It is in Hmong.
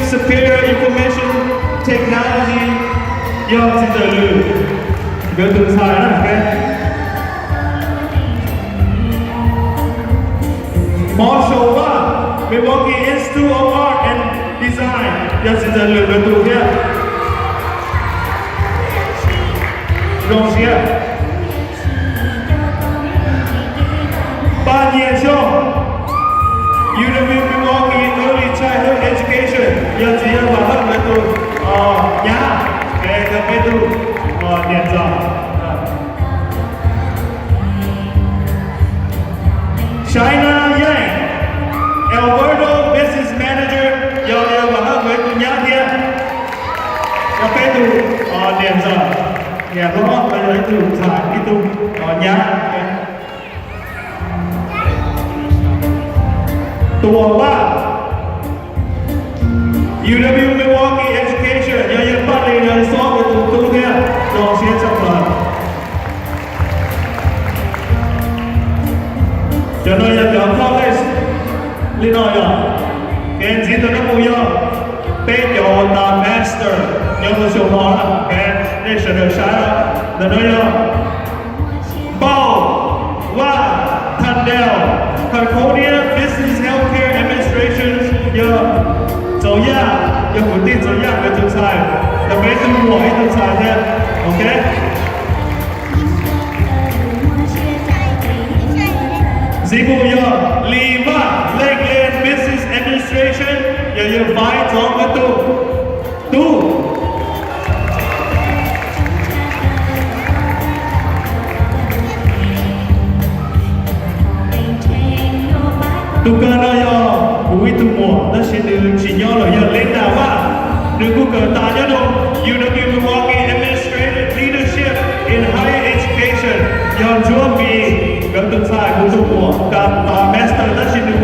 Superior Information Technology, yog txiv ntxawm Lwm, nkawd tus ntxhais na. Marshall Vaj, Milwaukee Institute of Art and Design, yog txiv ntxawm Lwm nkawd tus thiab. Zoo siab. Paj Nyiaj Xyooj, U W Milwaukee Early Childhood Education, yog txiv yawg Vam Hawj nkawd tus nyab, es yog peb tug niam ntxawm. Shaina Yaig, Alberto Business Manager, yog yawg Vam Hawj nkawd tus nyab thiab, yog peb tug niam ntxawm, niam hlob, yog ib tug ntxhais ib tug nyab. Tuam Vaj, U W Milwaukee Education, yog yawg Paj Lis yog Xob nkawd tus tub thiab, zoo siab tshaj plaws. Cov no yog cov college li no yog, kev ntxiv ntawm no mus yog peb cov uas tas master nyob rau xyoo no na, kev nej sawv daws saib ntawm no yog Npauj Vaj Thas Daus, Concordia Business Healthcare Administration, yog Txoov Yaj, yog kwv tij Txoov Yaj nkawd tus ntxhais, yog peb tug muam ib tug ntxhais thiab, ok. Ntxiv mus yog Lis Vaj, Lakeland Business Administration, yog yawg Faiv Txoov nkawd tus tub. Tus kawg no yog kuv ib tug muam tab sis nws tsis nyob lawm, yog Linda Vaj. Nws kuj kawm tas nyob rau U W Milwaukee Administrative Leadership in Higher Education, yog Ntsuab Npis nkawd tus ntxhais, kuv tus muam kawm tas master tab sis nws